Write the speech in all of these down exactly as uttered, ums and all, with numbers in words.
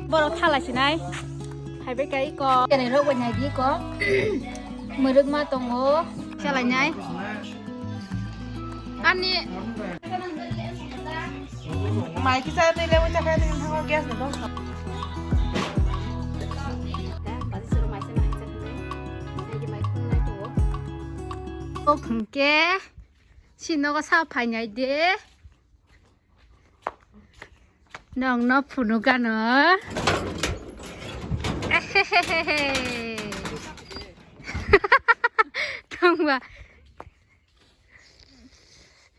Borok thala sinai. Haibai kai ko. Kene rok bai nai di ko. Muruk ma tongo. Chalai nai. Ani. Mai kisa ni lewe chakai ni thango gas ni dong. Kok hingke. Si nogo sa phainai de. Nong no phunukano. Tongba.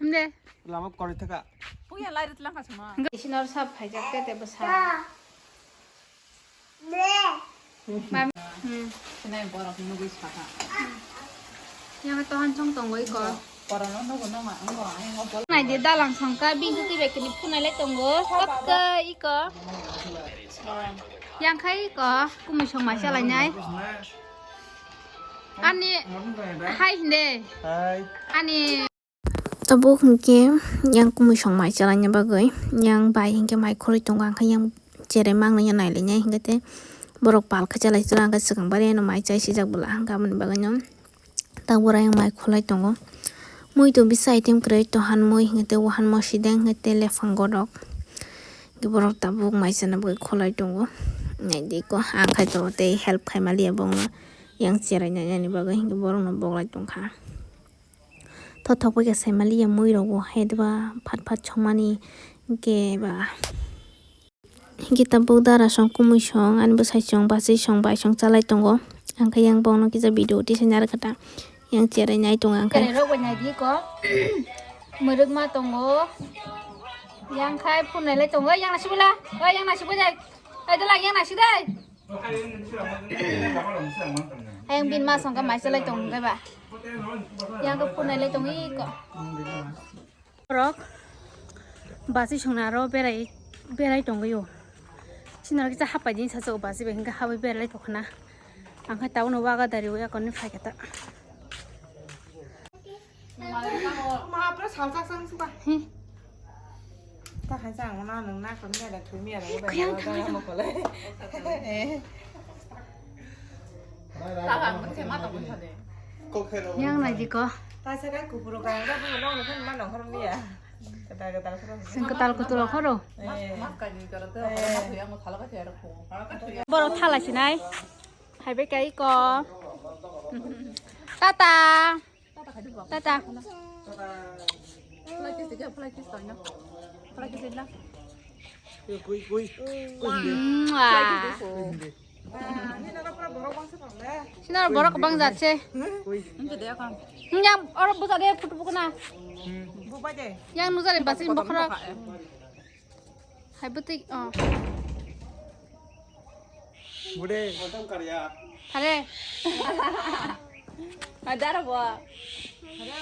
Himde. Lama kori thaka. Puya lai rit langka chuma. Isinor sa phaijak te te bwsa. Mami. Hmm. Sinai borok nugui saka. Yang tohan song tongo iko. Borok no nugo noma, nugo, ang nugo. Nai di dalang songka, bini twi bai kini phunai lai tongo. Apka iko. Yang khai iko, kumui song mai chalai nai. Ani, hai hinde. Hai. Ani. Tabuk hinkhe yang kumui song mai chalaina bagwi yang bai hinkhe mai khulwi tongo, ang khe yang cherai mangno ya nailainai hinkhe tei borok pal khe chalai tongo, ang khe swkang bari no mai chai sijak bwla hinkhe aboni bagwino tak bwrwi yang mai khulai tongo. Mui to bisa item kwrwi to han mui hinkhe tei o han mo sideng hinkhe tei lephang gorok hinkhe borok tabuk mai chana bagwi khulai tongo. Naidi ko ang khai tongo tei help khai maliya bongno yang cherai nainani bagwi hinkhe borokno boklai tongkha. Thothok bai khe saimaliya mui rogo hai deba phat phat songmani hinkhe ba. Hinkhe tabuk dara song kumui song ani bwsai song bachai song bai song chalai tongo. Ang khe yang bongno kisa video tisai narwkha ta. Yang cherai nai tongo ang khe. Cherai rok bai nai di ko. Muruk ma tongo. Yang khai phunai lai tongo. Yang nasibula. Oi yang nasibula. Oi dala yang nasik dai. Ayang bin ma songka mai chalai tong khe ba. Yang khe phunai lai tong iko. Borok basi songna aro berai berai tongwi o. Sinor kisa hapai din sacho basi bai hinkhe habai berai lai tongkhna. Ang khe tabukno waga dari o yakorni phaikha ta. Ma, pura salsa sang suka. Hi. Ta khai sang na nang na kon ya da thumi ya da. Kuyang da thangwi mo kole. Yang lagi ko. Ta sa kan kupuro kan da bu long kan ma nong hor mi ya. Kata kata hor. Sing ketal kutul horo. Borok thala sinai. Hai be kai ko. Tata. Tata. Mwah. Sinar borok bang jat se. Yang oro buka de photo buka na. Yang nujari basi bokhorok. Hai bwtwi, oh. Bude. Hare. Hajar bo. Hare.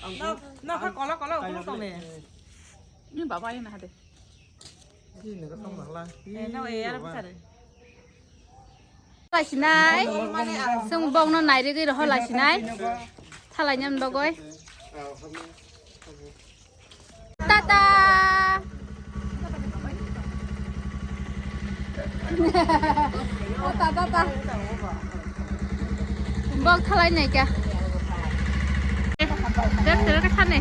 No, no, kha kola, kola, ukuluk tong ne. Ni baba ini hade. Ini nang tong nang la. Eh, no, eh, arap sare. Laisinai, chwng bokno nairigwi rohor laisinai. Thalaina bagwi. Tata. Tata, tata. Bok thalai nai kya. Dek, dek, dek, thani.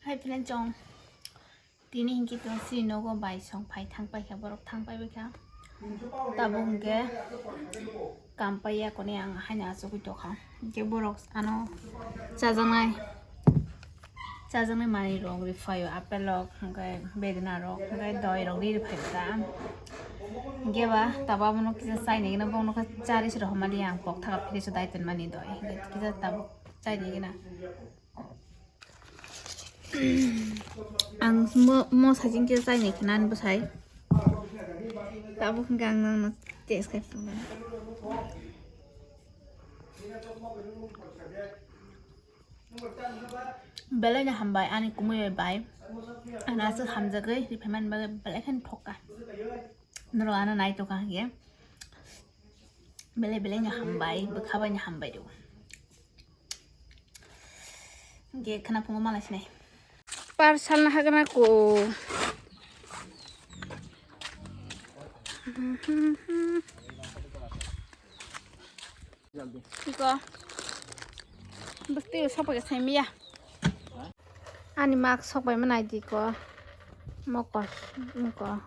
Hai, friend, chong. Tini hinkhe to sini nogo bai song phai thang paikha, borok thang pai baikha. Tabuk hinkhe kam paiya kone ang haino achugwi tokha. Hinkhe borok ano chajaknai, chajaknai manwi rok riphaio, apple rok, hinkhe bedena rok, hinkhe doi rok ri riphaio ta. Hinkhe ba tabuk abono kisa chainai gana bongno khe chari se rohormani ang pok thaga fridge o dai tonmani doi. Hinkhe kisa tabuk chainai gana. Ang mo, mo sajing kisa chainai khna ani bwsai. Tabuk hwnkhe ang nangno test khai phunuknai. Belai no hambai ani kumui bai bai. Ang aswk hamjagwi riphaimani bagwi belai kheno thokha. Norok ano naitokha hinkhe. Belai belai no hambai, bwkha bai no hambai rw. Ge khna phungo malai sinai. Par salna hagana ko. Tiko. Bwtwi sokbai sai miya. Ani mak sokbai manai di ko. Mokol. Ko.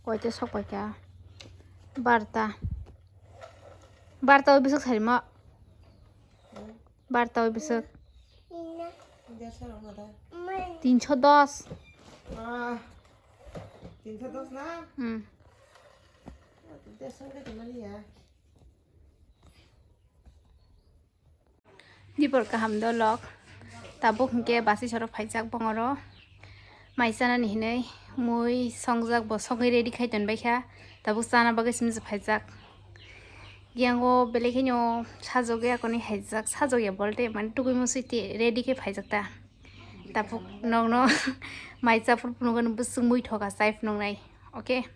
Koite sokbai ka. Barta. Barta o bisok sai mo. Barta o bisok. Tinsho dos. Ah, tinsho dos na? Hmm. Tinsho dos na mani ya. Dibor kaham dolok. Tabuk hwnkhe basi soro phaijak bongoro. Mai chanani hinwi mui songjak bo sogwi ready khai tonbaikha. Tabuk chana bagwi simi se phaijak. Yango belai kheno sajok ya koni haijak, sajok ya bolte mane tugui musui te ready khe phaijak ta. Tabuk nokno mai chapur phunukgani bwswk mui thoka chai phunuknai. Okay.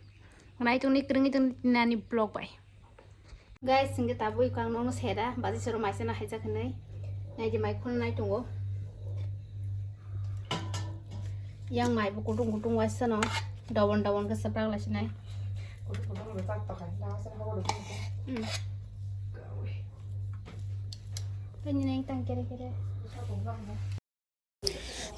Nai tongni kwrwngwi tongni nani vlog bai. Guys, hingke tabuk ang nono sera, baji soro mai seno haijak hinui. Nai di mai khulnai tongo. Yang mai bo kutung kutung waisa no, dobon dobon khe saprak lai sinai. Hmm. Tini neng tang kere kere.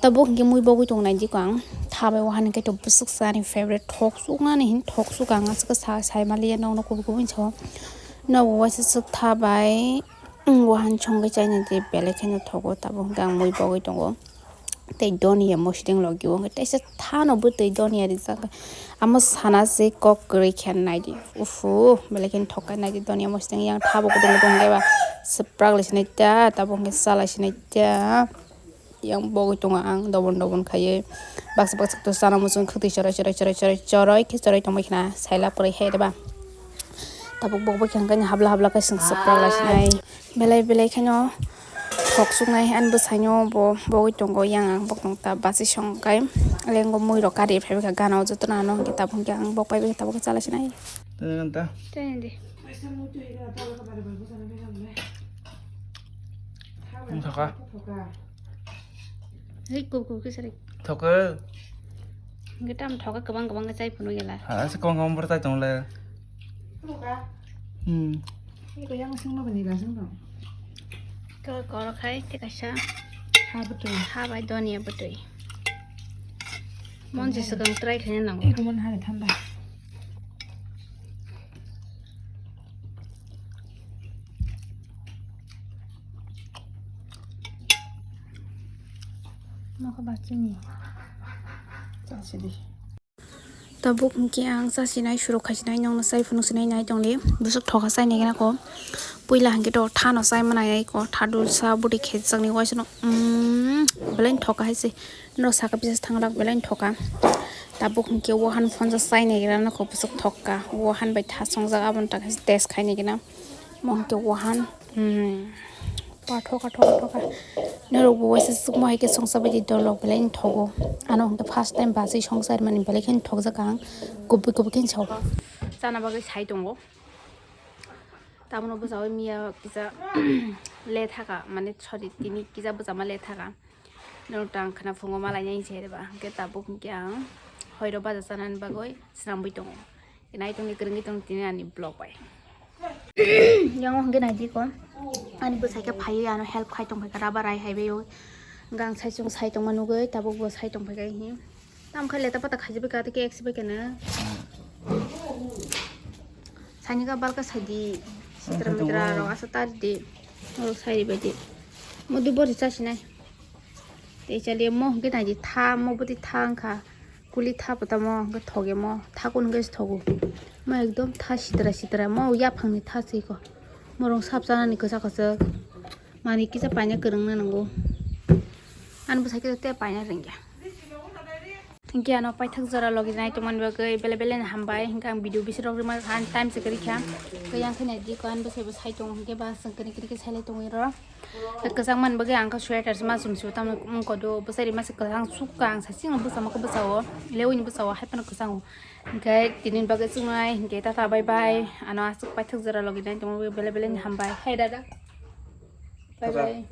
Tabuk hingke mui bogwi tongo naidi ko ang. Tha bai wahan hingke to bwswk sa ani favorite thok suk nani hin thok suk ang aswk sa sai maliya nokno kubui kubui so. Nobo waisa swk tha bai, mm, wahan chongwi chai naidi belai kheno thogo tabuk hingke ang mui bogwi tongo. Tei donia mosodeng logi o hingke teisa thano bwtwi donia rijak. Amo sana se kok kwrwi khe naidi. Ufu belai kheno thok khe naidi donia mosodeng yang tha bo kutung kutung hingke ba swprak lai sinai ta tabuk hingke sa lai sinai ta. Yang bogwi tongo ang dobon dobon khaiwi. Baksa baksa to chana muchung khwtwi choroi choroi choroi choroi choroi khe choroi tongbai khna saila pore hai reba. Tabuk bogwi khe hwnkhe habla habla khe chwng swprak lai sinai. Belai belai kheno thok suknai ani bwsaino bo bogwi tongo yang ang bokong ta basi song kai. Lengo mui rok kari phai kha gana o jotono ano hwnkhe tabuk hwnkhe ang bok pai bai khe tabuk khe chala sinai. Tene ngan ta. Tene di. Wng thaka. Hei, kuk, kuk, kisa rik. Thoka. Hingke tam thoka kwbang kwbang khe chai phunu yala. Ha, se kwbang kwbang bwrwi chai tong le. Hmm. Iko yang sing ma bani ga sing no. Kor kor khai te kaisa. Ha bwtwi. Ha bai donia bwtwi. Mon je swkang try khaina nango. Iko mon ha de thanda. Nokho bachini. Chasi di. Tabuk hwnkhe ang chasinai, surok khaisinai, nokno chai phunuk sinai nai tongli. Bwswk thoka chainai gana ko. Puila hwnkhe to thano chai manai ko. Tha dulsa budi khejak ni waisano. Umm, belai thoka hai se. Norok saka bisa thangrak belai thoka. Tabuk hwnkhe wahan phonsa chainai gana ko bwswk thokka. Wahan bai tha songjak aboni tak test khainai gana. Mo hwnkhe wahan. Hmm. Pa thoka, thoka, thoka. Norok bo waisa sukma hai khe songsa bai di dolok belai ni thogo. Ano hwnkhe first time bachwi songsa rimani belai kheno thokjak ang. Kubui kubui kheno sao. Chana bagwi sai tongo. Tamono bwsao miya kisa le thaka, mane sorry, tini kisa bwsama le thaka. Norok tang khna phungo malai nai se reba. Hwnkhe tabuk hwnkhe ang hoiro baja chanani bagwi swnamwi tongo. Nai tongni kwrwngwi tong tini ani vlog bai. Yang o hwnkhe nai di ko. Ani bwsai khe phaiwi ano help khai tong phaikha rubber rai hai bai o. Gang sai chung sai tongma nugwi tabuk bo sai tong phaikha hi. Tam khai leta pata khaijabai ka tei khe eksibai khe na. Saini ka balka sai di. Sitra mitra rok asa tari di. Norok sai bai di. Mo dubor chasinai. Tei chali mo hwnkhe nai di tha mo bwtwi tha wngkha. Kuli tha pata mo hwnkhe thoge mo, tha kun hwnkhe se thogo. Mo ekdom tha sitra sitra, mo yaphangni tha se ko. Morong sap chanani kwchak kwchak. Mani kisa paina kwrwngna nango. Ani bwsai khe tei paina rwngya. Hinkhe ano paithak jora logi nai tongmani bagwi bele bele no hambai. Hinkhe ang video bisi rok rwma kha, ani time se kwrwi kha. Khe yang khe nai di ko ani bwsai bo sai tongo, hinkhe ba chwng kwrwi kwrwi khe sai lai tongwi rw. Kwchang man bagwi ang khe sweater se ma chum se tamo wngkha do, bwsai rima se kwchang sukha ang sasing bwsa ma khe bwsa o, lewini bwsa o hai phano kwchang o. Hinkhe tini bagwi chumai hinkhe tata bye bye, ano aswk paithak jora logi nai tongwi bele bele ni hambai. Hai dada. Bye bye.